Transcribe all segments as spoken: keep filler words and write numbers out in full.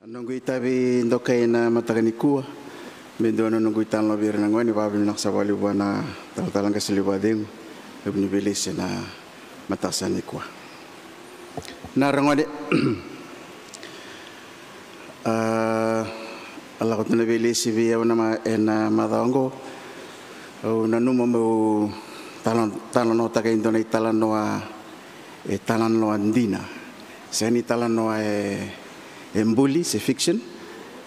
Noqu itavi dokai na mataka nikua me dua na noqu italanoa vei ira na gone. Vakavinavinaka sara vakalevu vua na talatala qase levu vakacegu, levu ni veilesi ena mataka sa nikua. Na ragone, a lako tu na veilesi vei au ena macawa oqo. Au nanuma meu talanoataka e dua na italanoa, e talanoa dina. Sega ni talanoa e buli se fiction,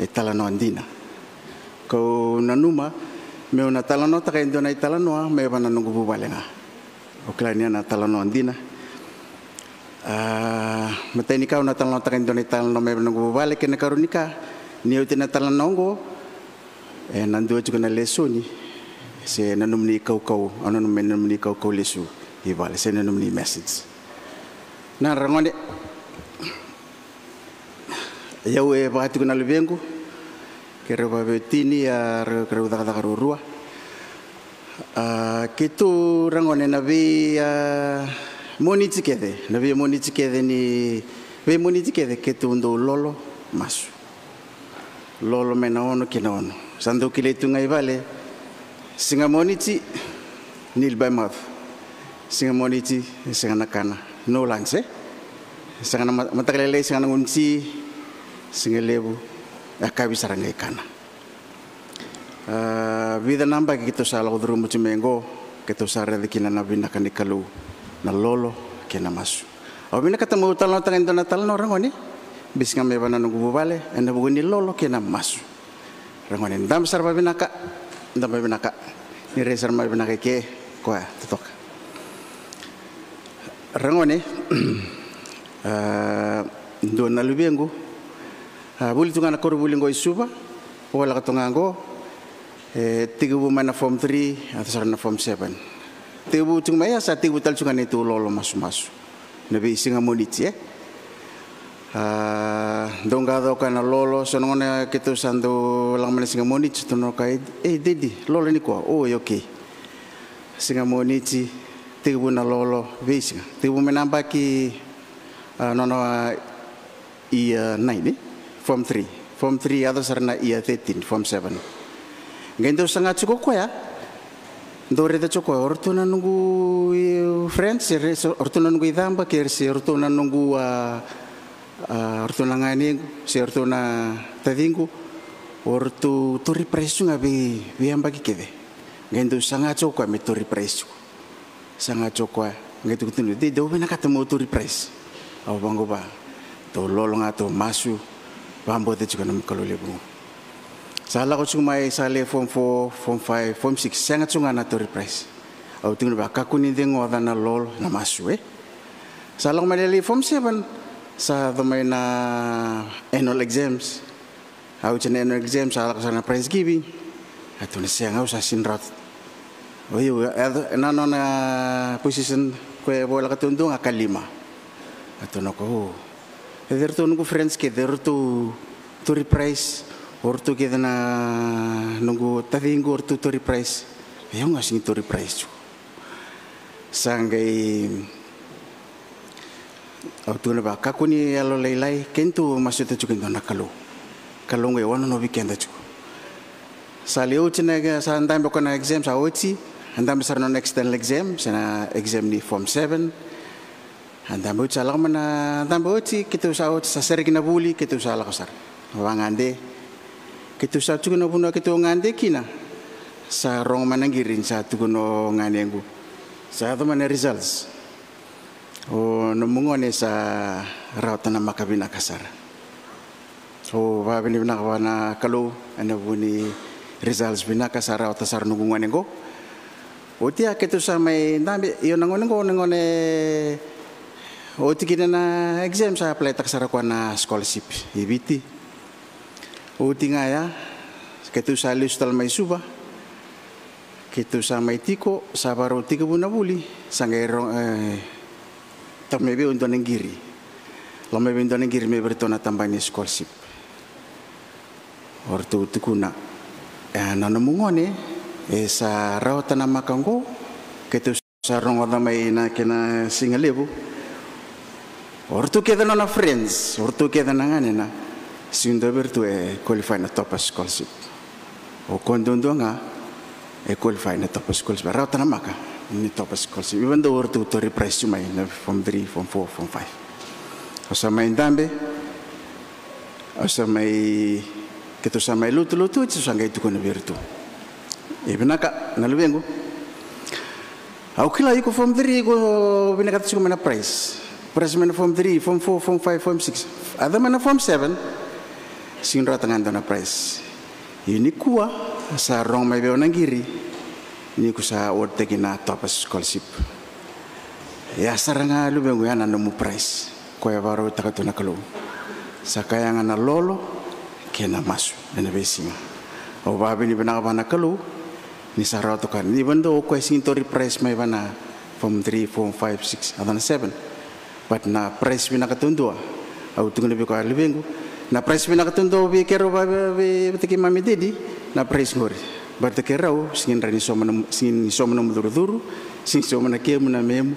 e talanoa dina. Kau nanuma meu na talanoataka e dua na italanoa mai vei na noqu vuvale ga. Au kila ni a na talanoa dina. A matai ni ka au na talanoataka e dua na italanoa mai vei na noqu vuvale, kei na karua ni ka, ni oti na talanoa oqo, ena dua tiko na lesoni se na nomuni kaukau, au nanuma me na nomuni kaukau lesu i vale se na nomuni message. Na ragone, iau e vaka tiko na luvequ, keirau vaveiwatini, a keirau cakacaka ruarua. A keitou ragone na vei a Moniti kece, na vei Moniti kece ni vei Moniti kece keitou dau lolo, masu. Lolo mai na ono ki na ono. Sa dau kilai tu ga i vale, siga Moniti, nil by mouth. Siga Moniti, sega na kana, no lunch, e sega na mataka lailai, sega na gunu ti. Siga levu, yakavi sara ga i kana. A vica na yabaki keitou sa lako curuma tu mai oqo, keitou sa raica kina na vinaka ni Kalou, na lolo kei na masu. Au vinakata meu talanoataka e dua na talanoa ragone, bisi ga mai vei na noqu vuvale ena vuku ni lolo kei na masu. Ragone, dabe sara vavinaka, dabe vavinaka. Ni rai sara mai vinaka i ke, koya totoka. Ragone, a dua na luvequ, a vuli tu ga na koronivuli oqo i Suva, voleka tu ga oqo, e tekivu mai na form three, yaco sara na form seven. Tekivu tu ga mai ya, sa tekivu tale tu ga na neitou lolo masumasu. Na veisiga Moniti, e a dau qai yaco koya na lolo, so na gauna keitou sa dau lako mai na siga Moniti, tukuna o koya, e dedi, lolo nikua, o e okei. Siga Moniti, tekivu na lolo, veisiga. Tekivu mai na yabaki, a nona year nine, e? Form three. Form three, yaco sara na year thirteen, form seven. Qai dau saga tiko o koya, dau raica tiko o koya, o ratou na noqu friends, o ratou na noqu icaba, kei se o ratou na noqu, a o ratou na ganequ, se o ratou na taciqu, o ratou tauri prize tu ga vei, veiyabaki kece. Qai dau saga tiko o koya me tauri prize tiko. Saga tiko o koya, qai tukuna, dedi, au vinakata meu tauri prize. Au vaqo, va, tou lolo ga, tou masu, vakabauta tiko na nomu Kalou levu. Sa lako tiko mai, sa lai form four, form five, form six, sega tiko ga na tauri prize. Au tukuna, va, kakua ni ceguoca na lolo, na masu, e? Sa lako mai lailai form seven, sa yaco mai na annual exams. A oti na annual exam, sa lako sara na prize giving. A tukuna, sega, au sa sega ni rawa. O iko, e, na nona position, o koya e voleka tu ga, ka lima. A tukuna o koya, o, e, o ratou noqu friends kece, o ratou tauri prize, o ratou kece na noqu taciqu, o ratou tauri prize. Ia au ga sega ni tauri prize tiko. Sa qai, au tukuna, va, kakua ni yalolailai, keitou masuta tiko e dua na Kalou. Kalou qai wanonovi keda tiko. Sa lai oti na, sa dabe o koya na exam, sa oti, a dabe sara na nona external exam, se na exam ni form seven. A dabe oti, sa lako mai na dabe oti, keitou sa oti, sa sereki na vuli, keitou sa lako sara. Vagade. Keitou sa tukuna na vanua keitou gade kina. Sa rogo mai na qiri ni sa tukuna o ganequ. Sa yaco mai na results. O nomu gone sa rawata na maka vinaka sara. Au vakavinavinaka vua na Kalou ena vuku ni results vinaka sa rawata sara noqu gone qo. Oti ya keitou sa mai dabe, io na gone qo, na gone oti kina na exam sa apply-taka sara o koya na scholarship i Viti. Oti ga ya, keitou sa lesu tale mai Suva. Keitou sa mai tiko, sa vakarau tekivu na vuli, sa qai ro, e, tau mai vei au e dua na qiri. Lako mai vei au e dua na qiri mai vei iratou na tabana ni scholarship. O ratou tukuna, e, na nomu gone, e sa rawata na maka qo, keitou sa rogoca mai na kena siga levu. O ratou kece na nona friends, o ratou kece na ganena, Sega ni dua vei iratou e qualify na Toppers Scholarship. O koya duadua ga e qualify na Toppers Scholarship. E rawata na maka ni Toppers Scholarship. Even though o ratou tori prize tu mai na form three, form four, form five. Au sa mai dabe, au sa mai, keitou sa mai lotu, lotu oti, au sa qai tukuna vei iratou. E vinaka na luvequ. Au kila iko form three, iko vinakata tiko mai na prize. Prize mai na form three, form four, form five, form six. A yaco mai na form seven, sega ni rawata ga e dua na prize. Ia nikua sa rogo mai vei au na qiri ni ko sa award-taki na Toppers Scholarship. Ia sara ga luvequ, ya na nomu prize. Koya e vakarautaka tu na Kalou. Sa ka yaga na lolo kei na masu ena veisiga. Au vakavinavinaka vua na Kalou ni sa rawata koya. Even though o koya e sega ni tori prize mai vua na form three, four, five, six, a yaco na seven. But na prize vinaka duadua, au tukuna vei koya, luvequ, na prize vinaka duadua vei keirau, vei, vei, vei keimami, daddy, na prize qori. But keirau sega ni rawa ni sauma na, sega ni sauma na nomu curucuru, sega ni sauma na kemu na memu.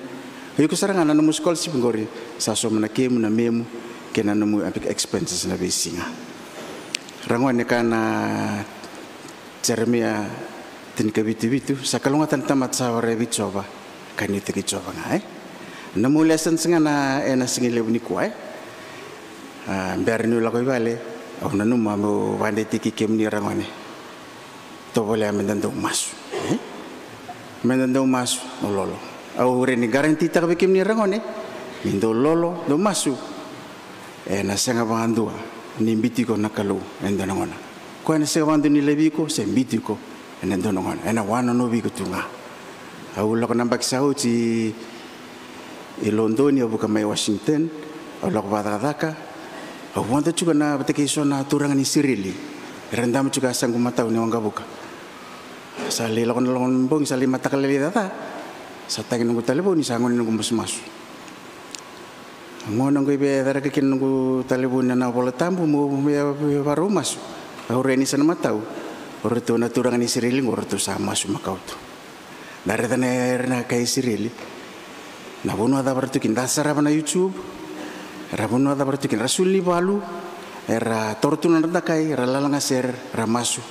O iko sara ga na nomu scholarship qori, sa sauma na kemu na memu kei na nomu expenses na veisiga. Ragone, kaya na Jeremaia tinikavitu, vitu: Sa kalougata na tamata sa warai vei Jiova, ka nuitaki Jiova ga, e? Na nomu lessons ga na, ena sigalevu nikua, e? A, bera niu lako i vale, au nanuma meu vakadeitaki kemuni ragone. Tovolea meda dau masu, e? Meda dau masu, o lolo. Au rawa ni guarantee-taka vei kemuni ragone, ni dau lolo, dau masu, ena sega vakadua ni biuti iko na Kalou ena dua na gauna. Koya ena sega vakadua ni laivi iko se biuti iko ena dua na gauna. Ena wanonovi iko tu ga. Au lako na yabaki sa oti i Lodoni, au vuka mai Washington, au lako vakacakacaka, au vodo tiko na, vata kei so na turaga ni Isireli era damu tiko e yasaqu matau ni waqavuka. Sa lai lako na, lako na bogi, sa lai mataka lailai caca, sa tagi noqu talevoni, sa gone noqu masumasu. Gauna qo e via cereka kina noqu talevoni na iVola Tabu meu, meu, meu vakarau masu. Au rai ni sa na matau, o ratou na turaga ni Isireli qo, o ratou sa masu makawa tu. Da raica na, era na kai Isireli, na vanua cava era tu kina, da sarava na YouTube, era vanua cava era tu kina, era soli ni valu, era toro tu na nodra dakai, era lala ga sere, era masu,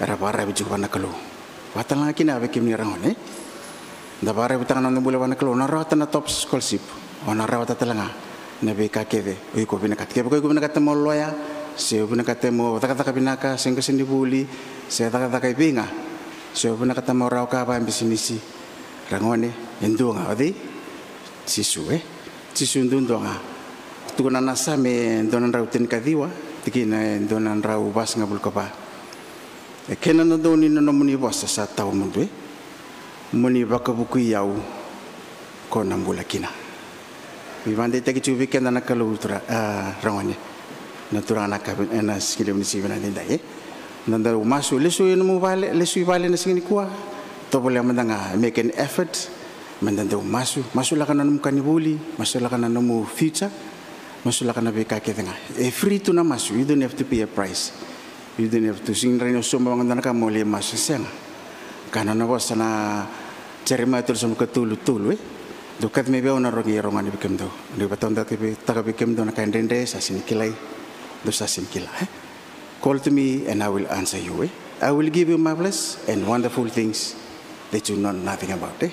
era vakararavi tiko vua na Kalou. Vakatalega kina vei kemuni ragone, e? Da vakararavitaka na noda bula vua na Kalou, o na rawata na Toppers Scholarship, o na rawata talega na veika kece o iko vinakata. Kevaka o iko vinakata mo loya, se o vinakata mo cakacaka vinaka, se qasenivuli, se cakacaka i vei ga, se o vinakata mo rawa ka vakabisinisi, ragone, e dua ga, o cei? Jisu, e? Jisu duadua ga. Tukuna na Same dua na drau tinikaciwa, tikina e dua na drau vasagavulu ka va: E kena dodonu ni nomuni vosa sa tawamudu, e? Mo ni vakavukui au, ko na bula kina. Veivakadeitaki tiko vei keda na Kalou, tura, a, ragone, na turaga na ka, ena sigalevu ni siga vinaka edaidai, e? Na dau masu, lesu i nomu vale, lesu i vale na siga nikua. Tovolea mada ga, make an effort, meda dau masu, masulaka na nomu ka ni vuli, masulaka na nomu future, masulaka na veika kece ga. E free tu na masu, you don't have to pay a price. You don't have to, sega ni rawa ni o sauma vaqo dua na ka mo lai masu, sega. Ka na nona vosa na Jeremaia tolusagavulu ka tolu, tolu, e? Dou kaci mai vei au, na rogi, au na rogoca vei kemudou. Au na vakataudeitaka vei kemudou na ka e dredre, sa sega ni kilai, dou sa sega ni kila, e? Call to me and I will answer you, e? I will give you marvelous and wonderful things that you know nothing about, e?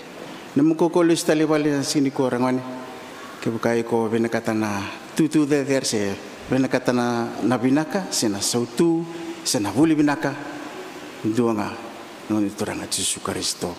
Nomu kaukaua lesu tale i vale na siga nikua, ragone. Kevaka iko vinakata na tutu cecere, se vinakata na, na vinaka, se na sautu, se na vuli vinaka, dua ga, noda Turaga Jisu Karisito.